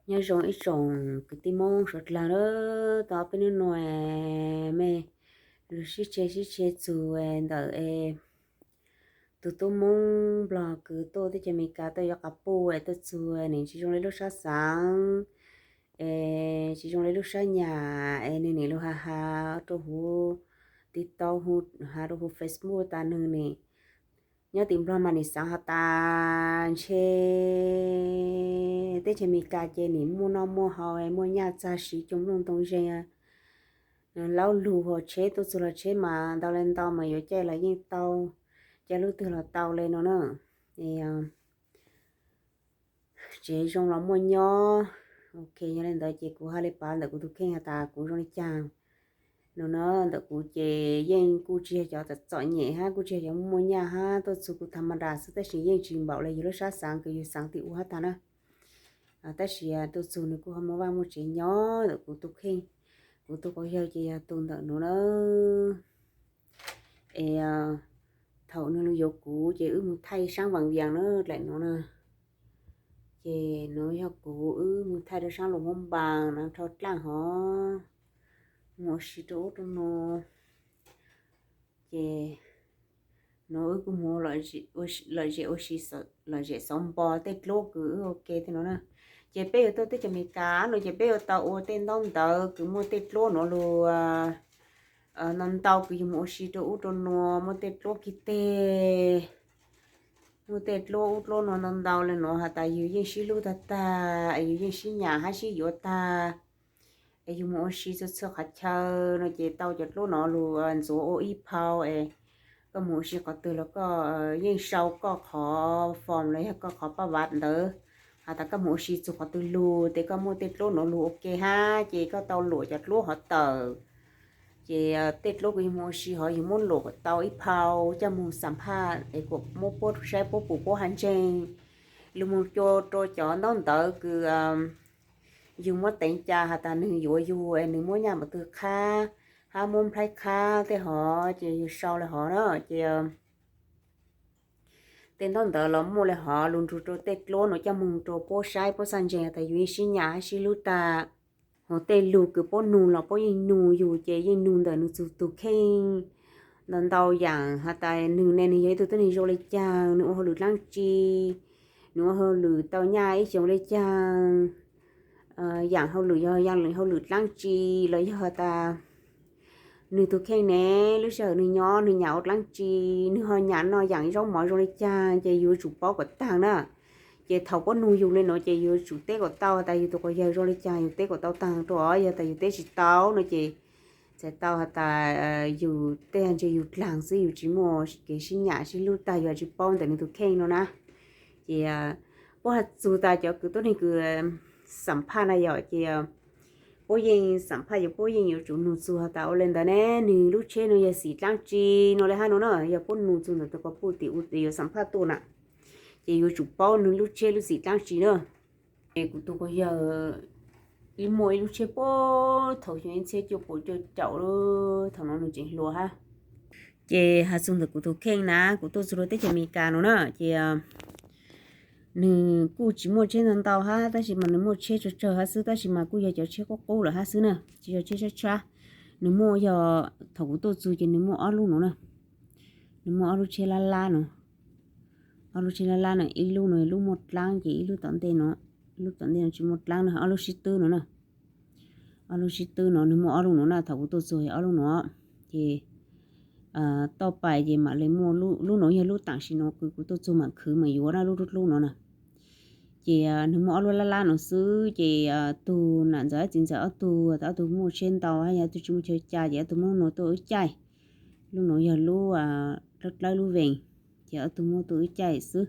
Nyob zoo ib tsoom kwv tij Hmoob suav dlawg lawm, tau peb hnub no mej lug sib tshe sib tshe txug ntawm es tus tub Hmoob Nplog kws tuaj teb chaws Amelikas tuaj yuav quas puj es tuaj txug nim tsis zoo le lub sab xaav, es tsis zoo le lub sab nyam, es nwg nim lug has has rua huv TikTok, has rua huv Facebook tas nwg nim nyob tim Nplog mas nim xaav has tas ntshe teb chaws Amelikas ces nim muaj noj muaj haus, muaj nyaj txag siv coob nplooj ntoo zeeg, laub lug, hos tsheb tuaj txug los tsheb mas ntau le ntau mas yuav caij los yeej tau, caij lub twg los tau le no na. Es tsev zoo los muaj nyob. Ok, yog le ntawd ces kuv has le pav ntawm kuv tus kheej has tas kuv zoo le caag no na. Ntawm kuv ces yeej kuj tsis yog cov txom txom nyem hab kuj tsis yog cov muaj nyaj hab, tuaj txug kuj tham ma das xwb tab sis yeej tsis npaum le yug lub sab xaav kws yug xaav tim ua hab tag na. Tab sis tuaj txug nwg kuj ho muaj vaj muaj tsev nyob. Ntawm kuv tus kheej, kuv tus quas yawg ces yog tus ntawm nuav na. Es thaum nwg lug yuav kuv ces wb moog thaij saab Vaas Vias na, dlaim nuav na. Ces nuav yog kuv, wb moog thaij rua saab Luas Moos Npaas na, rho dlaaj hov, moog ua si rua ub rua nuav. Ces nuav wb kuj moog lom zem ua si, lom zem xauv npo tej dluab kws wb ua ke tej nuav na. Ces peb yuav tuaj teb chaws Amelikas no ces peb yuav tau ua tej ntaub ntawv kws muaj tej dluab nuav lug ntau ntau kws yug moog ua si rua ub rua nuav, muaj tej dluab kig teg, muaj tej dluab ub dluab nuav ntau ntau le nuav has tas yug yeej sib hlub tag tag, yug yeej sib nyam hab sib yuav tag, es yug moog ua si txhua txhua qhov chaw no ces tau cov dluab nuav lug ntxuav ua ib phau es koj moog ua si qhov twg los koj yeej sau koj qhov form los yog koj qhov paj vav ntawd has tas koj moog ua si txug qhov twg lug, tes koj muaj tej dluab nuav lug ua ke hab ces koj tau luam cov dluab hov tawm. Ces tej dluab kws yug moog ua si hov yug muab luam kom tau ib phau coj moog xam phaj es kuas muab puab saib puab pum puab has ntseeg, lug moog cua rua cov ntaub ntawv kws yug muab teev ca has tas nwg yuav yug es nwg muab nyaj npaum twg qhab hab muab nplhaib qhab tej hov ces yug sau le hov na. Ces tej ntaub ntawv los muaj le hov lug nrug rua tej dluab nuav coj moog rua puab saib puab xav ntseeg tas yug yeej sib nyam hab sib hlub tag. Hos tej lug kws puab nug los puab yeej nug yug ces yeej nug ntawm nwg txug tus kheej ntau ntau yaam has tas nwg ne nwg yog ib tug tuab neeg zoo le caag, nwg ua hauj lwm dlaab tsi, nwg ua hauj lwm tau nyaj ib xyoos le caag, yaam hauj lwm yog yaam hauj lwm dlaab tsi, los yog has tas nwg tus kheej ne lub sij hawm nwg nyob nwg nyam ua dlaab tsi, nwg ho nyam noj yaam zaub mov zoo le caag ces yuav tsum paub kom taag na. Ces thaum puab nug yug le nuav ces yuav tsum teb kom tau has tas yug tus quas yawg zoo le caag, yug teb kom tau taag rua, yog tas yug teb tsis tau no ces txhais tau has tas yug tej ntshe yug dlaag xwb, yug tsis muaj kev sib nyam sib hlub tag yug tsis paub ntawm nwg tus kheej no na. Ces puab has txug tas cov kws tuab neeg kws xam phaj na yom, ces puab yeej xam phaj yuav puab yeej yuav tsum nug txug has tas ua le ntawd ne nwg lub tsheb no yog xim dlaab tsi no le hab no na. Yog puab nug txug ntawm tus quas puj tim u yuav xam phaj tuaj na, ces yuav tsum paub nwg lub tsheb lub xim dlaab tsi na. Es kuv tus quas yawg ib muaj ib lub tsheb puag thaum xyoo ib txhiab cuaj puas cuaj caum, thaum no nwg tseem hluas hab. Ces has txug ntawm kuv tus kheej na, kuv tuaj txug rua teb chaws Amelikas no na, ces nwg kuj tsis muaj tsheb ntau ntau hab tab sis mas nwg muaj tsheb tsawg tsawg hab xwb, tab sis mas kuj yog cov tsheb qub qub lawm hab xwb na, tsis yog tsheb tshab tshab. Nwg muaj yog thaum kuv tuaj txug ces nwg muaj ob lub no na, nwg muaj ob lub tsheb lab lab no, ob lub tsheb lab lab no, ib lub no lub muaj dlaab ces ib lub tom ntej no, lub tom ntej no tsis muaj dlaab na, ob lub sib twb no na. Ob lub sib twb no nwg muaj ob lub no na, thaum kuv tuaj txug ob lub no, ces toj pais ces mam le muaj lub no yog lub taam sim no kws kuv tuaj txug mam khwv mam yuav na, lub dub dlub no na. Ces nwg muaj ob lub lab lab no xwb, ces tug nam ntxawm hab txiv ntxawm ob tug, tas ob tug muaj tsheb ntau hab yog ob tug tsis muaj chaw ca ces ob tug muab lub no tuaj wb caij. Lub no yog lub dlawb dlawb lub vees, ces ob tug muab tuaj wb caij xwb.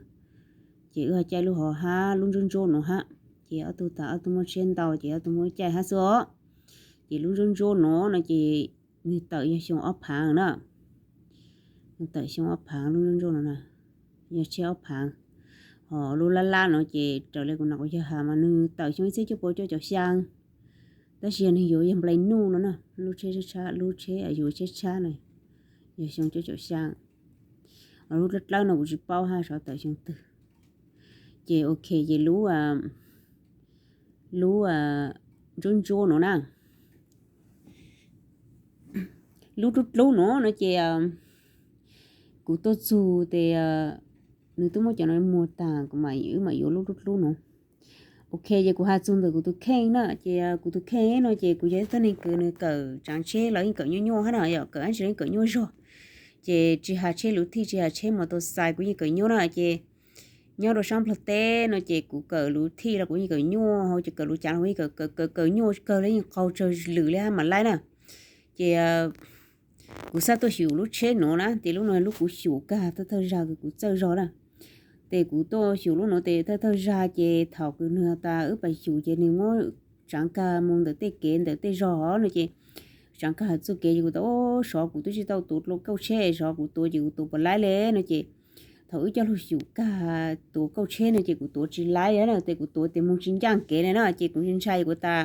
Ces wb ho caij lub hov hab lub ntsuab ntsuab no hab. Ces ob tug tas ob tug muaj tsheb ntau ces ob tug muab wb caij hab xwb os. Ces lub ntsuab ntsuab no no ces nwg tawm yog xyoo ob phaav na. Nwg tawm xyoo ob phaav lub ntsuab ntsuab no na, yog tsheb ob phaav. Hos lub lab lab no ces raws le kuv nam quas yawg has mas nwg tawm xyoo ib txhiab cuaj puas cuaj caum xyaa. Tab sis yog nwg yuav yog nplai nuj no na, lub tsheb tshab, lub tsheb yuav tsheb tshab na, yog xyoo cuaj caum xyaa. Lub dlawb dlawb no kuv tsis paub hab xyov tawm xyoo twg. Ces ok, ces lub lub ntsuab ntsuab no na, lub dlub dlub no no ces kuv tuaj txug tes nws twb muab cov no muag tag, kuv mam, wb mam yuav lub dlub dlub no. Ok, ces kuv has txug ntawm kuv tus kheej na, ces kuv tus kheej no ces kuv yog ib tug neeg kws nws kawm tsaav tsheb los yeej kawm nyuaj nyuaj hab na yom, kawm dlaab tsi los yeej kawm nyuaj zog. Ces tsis has tsheb luv thij, tsis has tsheb mos tos xais, kuv yeej kawm nyuaj na. Ces nyob rau saab Nplog teb no ces kuv kawm luv thij los kuv yeej kawm nyuaj, ces kawm luv caav los kuv yeej kawm, kawm, kawm nyuaj kawg li, yeej qaug tsawg lwm li hab mam laib na. Ces kuv xav tuaj xyum lub tsheb nuav na, ces lub no lub kuv xyum kag thawj thawj zag kws kuv txawj zog na. Ces kuv tuaj xyum lub nuav tes thawj thawj zag ces thaum kws nwg tas wb pais xyum ces nwg muab tsaav kag mus ntawm tej kev ntawm tej zog no ces tsaav kag hawm txuj kev ces kuv tas, sov kuv twb tsis tau tuav dlua kauj tsheb, sov kuv tuav ces kuv tuav puas laib le no ces thaum wb coj lug xyum kag tuav kauj tsheb no ces kuv tuav tsis laib na, ces kuv tuav tes moog tsis ncaaj kev le na, ces kuv ntshai kuv tas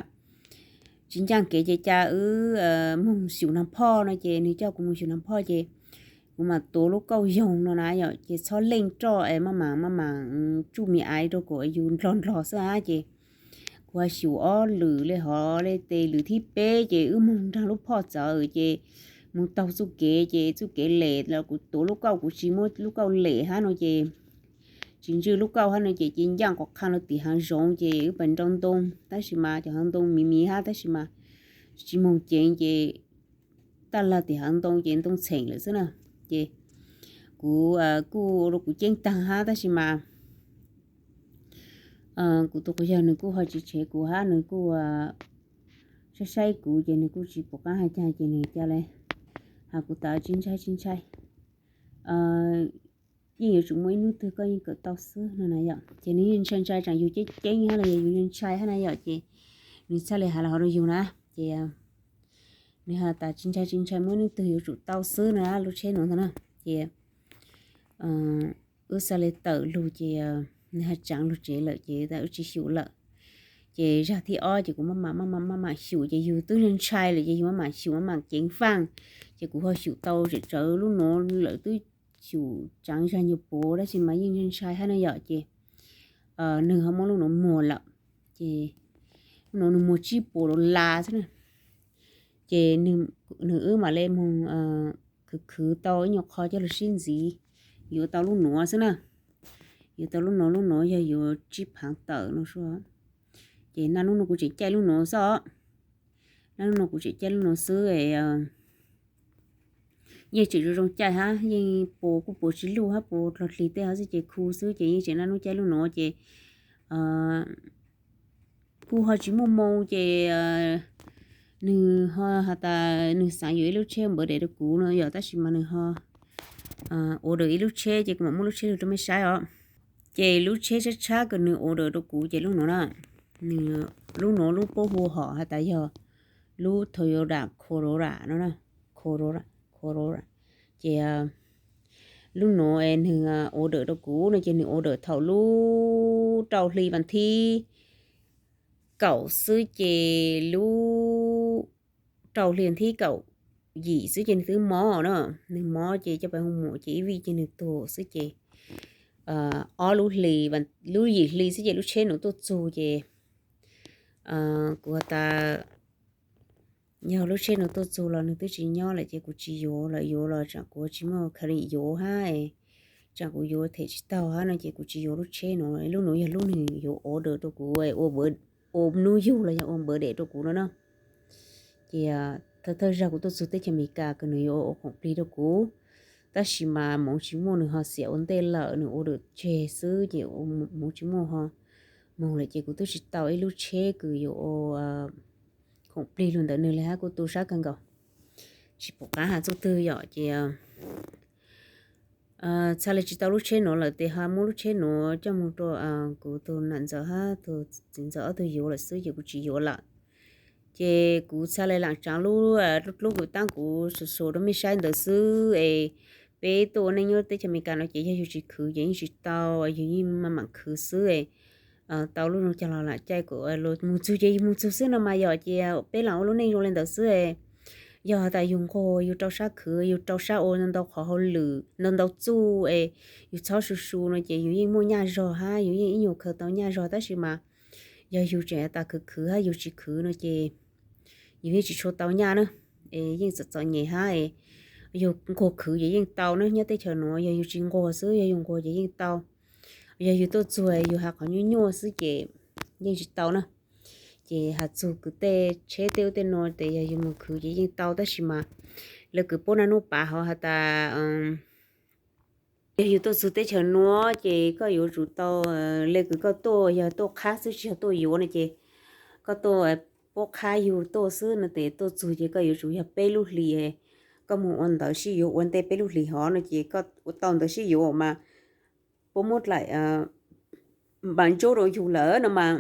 tsis ncaaj kev ces ca wb moog xyum Nag Phoj no ces nwg coj kuv moog xyum Nag Phoj ces kuv mam tuav lub kauj yoog no na yom, ces txhob leej roj es maj mam maj mam tsuj me aiv rau kom yus nrog nrog xwb hab ces kuv ho xyum ob lwm le hov le tes lwm thib peb ces wb moog nraag lub phoj txawv ces moog taug txuj kev ces txuj kev lem los kuv tuav lub kauj kuv tsis muab lub kauj lem hab no ces tsis ntswj lub kauj hab no ces ces ncaaj quas qha lug tim haav zoov ces wb pais nrau ntoo tab sis mas cov haav ntoo miv miv hab tab sis mas tsis moog ceev ces taj lug tim haav ntoo ces ntoo txheem lawm xwb na. Ces kuv kuj ua rau kuv ceeb taag hab tab sis mas kuv tus quas yawg nws kuj ho tsis tshev kuv hab nws kuj saib saib kuv ces nws kuj tsis pum qaab has caag ces nws ca le has kuv tas tsis ntshai tsis ntshai, yeej yuav tsum muaj ib hnub twg koj yeej kawm tau xwb no na yom. Ces nws yeej ntshai ntshai tsaam yus ceeb ceeb hab los yog yus ntshai hab na yom, ces nws txhaj le has los hov rau yus na. Ces nws has tas tsis ntshai tsis ntshai, muaj ib hnub twg yuav tsum tau xwb no lub tsheb nuav ntag na. Ces wb xav le tawm lug ces nws has tsaav lug tsev lawm ces tas wb tsis xyum lawm. Ces zag thib ob ces kuv maj mam maj mam maj mam xyum ces yus twb ntshai lawm ces yus maj mam xyum maj mam ceev faaj. Ces kuv ho xyum tau tsawv lub nuav lawm, twb xyum tsaav zag nyuag puav tab sis mas yeej ntshai hab na yom. Ces nws ho muab lub nuav muag lawm, ces lub nuav nws muag tsib puas dollar xwb na. Ces nws wb mam le moog khwv khwv tau ib nyuag qho coj lug sib ntxiv, yuav tau lub nuav xwb na. Yuav tau lub nuav, lub nuav yog yuav tsib phaav tawm no. Ces naj nub no kuv tseem caij lub nuav xwb os. Naj nub no kuv tseem caij lub nuav xwb. Yeej tseem zoo zoo caij hab, yeej puas kuj puas tsis luj hab, puas dlog dlig tej hov xwb ces khu xwb ces yeej tseem naj nub caij lub nuav ces kuj ho tsis muaj moo ces nws ho has tas nws xaav yuav ib lub tsheb npawv daim rau kuv no yom, tab sis mas nws ho order ib lub tsheb ces kuv mam muab lub tsheb lug rau mej saib os. Ces lub tsheb tshab tshab kws nws order rau kuv ces lub nuav na, nws, lub nuav lub puab hu hom has tas yog lub Toyota Corolla no, Corolla, Corolla. Ces lub nuav nws order rau kuv no ces nws order thaum lub rau hli vas thib kaum xwb ces lub rau hli vas thib kaum yim xwb ces nws twb mob na. Nws mob ces coj pais hu mum ces ib vij ces nws tuag xwb ces ob lub hli, lub yim hli xwb ces lub tsheb nuav tuaj txug ces kuv has tas yog lub tsheb nuav tuaj txug los nws twb tsis nyob lawm ces kuv tsis yuav lawm, yuav los tsaam kuv tsis muaj khawv lim yuav hab, tsaam kuv yuav them tsis taug hab no ces kuv tsis yuav lub tsheb nuav. Lub nuav yog lub nws yuav order rau kuv ua nub yug los yog ua npawv daim rau kuv no na. Ces thawj thawj zag kuv tuaj txug teb chaws Amelikas kws nws yuav ua khoom plig rau kuv, tab sis mas moov tsis muaj, nws ho xiam ua ntej lawm, nws order tseg xwb ces moov tsis muaj ho moog lawm ces kuv twb tsis tau ib lub tsheb kws yuav ua khoom plig lug ntawm nws li hab, kuj tu sab kawg nkaus, tsis pum qaab has txuj twg yom. Ces txhaj le tsis tau lub tsheb nuav lawm tes ho muab lub tsheb nuav coj moog rau kuv tus nam ntxawm hab tus txiv ntxawm ob tug yuav lawm xwb ces kuv tsis yuav lawm. Ces kuv txhaj le laam tsaav lub dlub dlub kws taab kuv su su rau mej saib ntawd xwb es peb tuaj ua neej nyob teb chaws Amelikas no ces yog yug tsis khwv ces yeej tsis tau, yug yeej maj mam khwv xwb es tau lub zoo caag los laam caij kuv moog txug ces yug moog txug xwb no mas yom. Ces peb laam ua lub neej zoo le ntawd xwb es yog has tas yug nquag, yug rau sab khwv, yug rau sab ua ntau ntau qhov hauj lwm, ntau ntau txuj es yug txhob su su no ces yug yeej muaj nyaj zog hab yug yeej ib nyuag khaws tau nyaj zog, tab sis mas Yog yus tseem tas khwv khwv hab yus tsis khwv no ces yus yeej tsis tshua tau nyaj na. Es yeej txom txom nyem hab, yus nquag khwv ces yeej tau na. Nyob teb chaws nuav yog yus tsis nquag xwb, yog yus nquag ces yeej tau. Yog yus tuaj txug yus has qhov nyuaj nyuaj xwb ces yeej tsis tau na. Ces has txug kwv tej tsheb tej ub tej nuav tes yog yus mus khwv ces yeej tau, tab sis mas le kws puab naj nub pav hov has tas yog yus tuaj txug teb chaws nuav ces koj yuav tsum tau, le kws koj tuaj yog tuaj qhab xwb tsis yog tuaj yuav no ces koj tuaj, puab qhab yug tuaj xwb no tes tuaj txug ces koj yuav tsum yog peb lub hlis, koj mus ua ntawv sib yuav ua ntej peb lub hlis hov no ces koj ua tau ntawv sib yuav mas puab muab dlaim npav ntsuab rau yug lawm no mas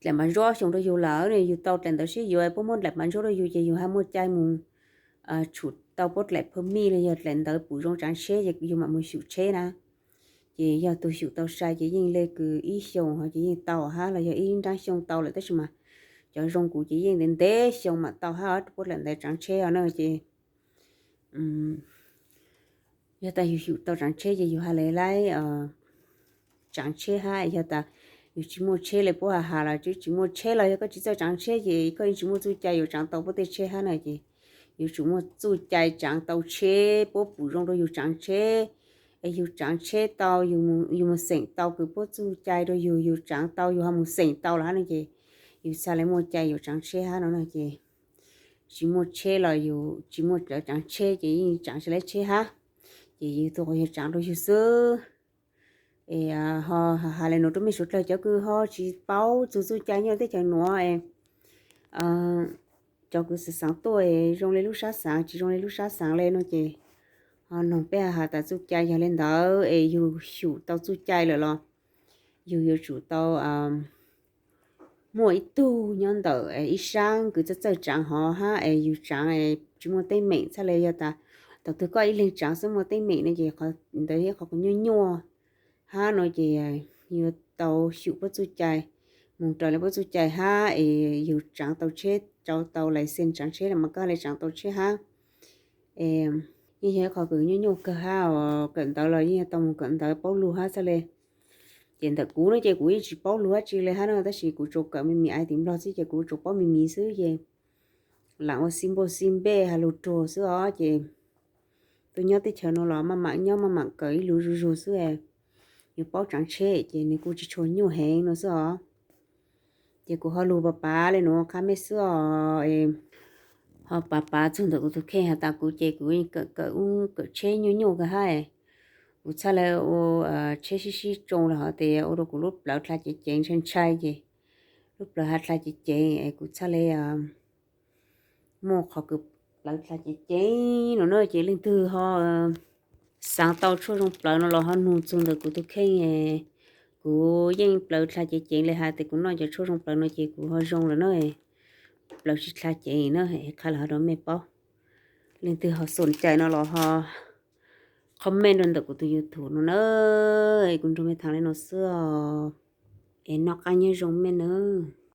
dlaim npav ntsuab xyoo rau yug lawm no, yug tau dlaim ntawv sib yuav puab muab dlaim npav ntsuab rau yug ces yug hab muaj cai mus tshum tau puab dlaim phaj mij los yog dlaim ntawv pum zoo tsaav tsheb ces yug mam mus xyum tsheb na. Ces yog tug xyum tau sai ces yeej le kws ib xyoos hov ces yeej tau hab los yog ib nraab xyoo tau lawm, tab sis mas cov zoo kuv ces yeej ntev ntev xyoo mam tau hab puab dlaim ntawv tsaav tsheb hov na ces yog tas yug xyum tau tsaav tsheb ces yug has le laib tsaav tsheb hab. Yog tas yug tsis muaj tsheb le puab has has los tsis muaj tsheb los yog koj tsis txawj tsaav tsheb ces koj yeej tsis muaj txuj cai yuav tsaav tau puab tej tsheb hab na ces yug tsum muaj txuj cai tsaav tau tsheb puab pum zoo rau yug tsaav tsheb, es yug tsaav tsheb tau, yug mus xeem tau kws puab txuj cai rau yug, yug tsaav tau yug ho mus xeem tau lawm hab no ces yug txhaj le muaj cai yuav tsaav tsheb hab no na ces tsis muaj tsheb los yug tsis muaj lawv tsaav tsheb ces yeej tsaav tsis laib tsheb hab. Ces yug tug qhov yog tsaav rau yug xwb. Es ho has le nuav rau mej suav dlawg cov kws ho tsis paub txug txuj cai nyob teb chaws nuav, cov kws xaav xaav tuaj zoo le lub sab xaav tsis zoo le lub sab xaav le no ces ho noog peb has tas txuj cai yog le ntawd es yug xyum tau txuj cai lawm los yug yuav tsum tau muaj ib tug nyob ntawm ib saab kws txawj txawj tsaav hov hab es yug tsaav tsis muaj teeb meem, txhaj le yog tas thaum twg koj ib leeg tsaav xwb muaj teeb meem no ces ntawd yog qhov nyuaj nyuaj hab no ces yuav tau xyum puab txuj cai, mus raws le puab txuj cai hab es yug tsaav tau tsheb tau tau lais xees tsaav tsheb los mas koj le tsaav tau tsheb hab. Yeej yog ib qho kws nyuaj nyuaj kawg hab os, kawm ntawv los yeej yog tau mus kawm ntawv paub lug hab txhaj le. Ces ntawm kuv no ces kuv yeej tsis paub lug dab tsi le hab no, tab sis kuv tsuas kawm me me ai tim Nplog xwb ces kuv tsuas paub me me xwb ces lam ua xij npuaj xij npej has lug ruag xwb os. Ces tuaj nyob teb chaws no los maj mam nyob maj mam kawm ib lug zuj zug xwb, yuav paub tsaav tsheb ces nws kuj tsis tshua nyuaj heev no xwb os. Ces kuv ho lug pav pav le nuav qha mej xwb os. Ho pav pav txug ntawm kuv tus kheej has tas kuv ces kuv kawm kawm ub kawm tsheb nyuaj nyuaj kawg hab. Kuv txhaj le ua tsheb sib sib tsoo los hov tes ua rau kuv lub plawv dlha ceev ceev ntshai ntshai ces lub plawv ha dlha ceev ceev es kuv txhaj le muaj qhov kws plawv dlha ceev ceev no na. Ces leej twg ho xaav tau tshuaj zoo plawv no los ho nug txug ntawm kuv tus kheej. Kuv yeej plawv dlha ceev ceev le has tes kuv noj cov tshuaj zoo plawv no ces kuv ho zoo lawm na. Plawv tsis dlha ceev na, qha los ho rau mej paub. Leej twg ho xom cai no los ho comment rau ntawm kuv tus YouTube no na. Kuv nrug mej thaam le no xwb os. Es noj qaab nyob zoo mej nawb.